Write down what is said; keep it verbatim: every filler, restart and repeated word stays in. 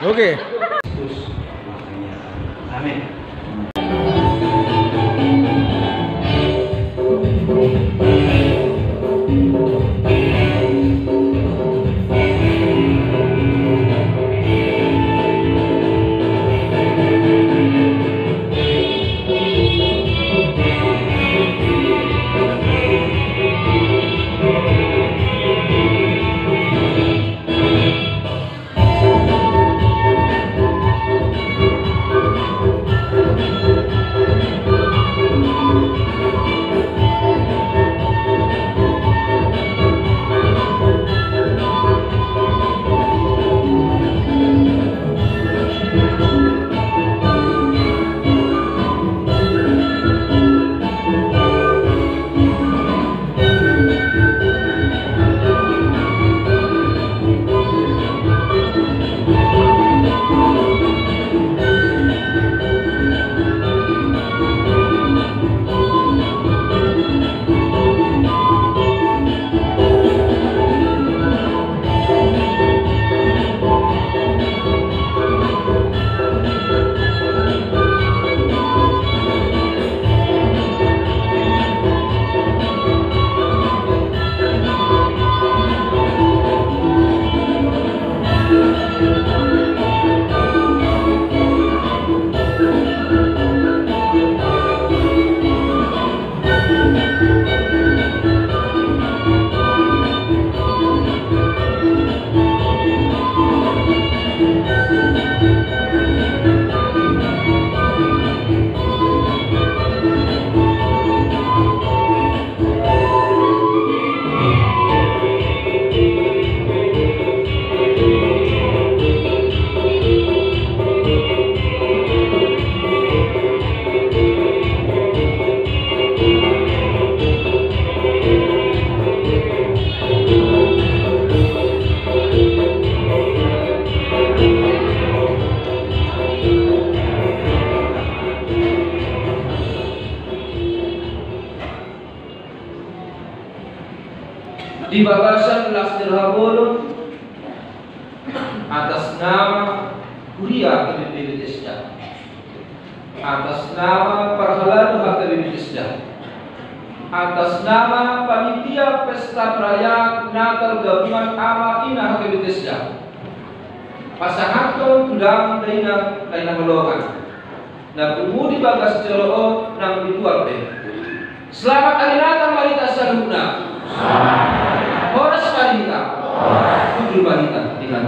Oke. Di bagasan las ni roha bolon, atas nama huria H K B P Bethesda, atas nama parhalado H K B P Bethesda, atas nama panitia pesta perayaan Natal gabungan ama ina H K B P Bethesda, pasahathon tu damang dainang na hinaholongan na pungu di bagas joro on nang di tuan pe. Selamat Ari Natal ma di hita saluhutna. Horas ma di hita. Hundul ma hita di hita.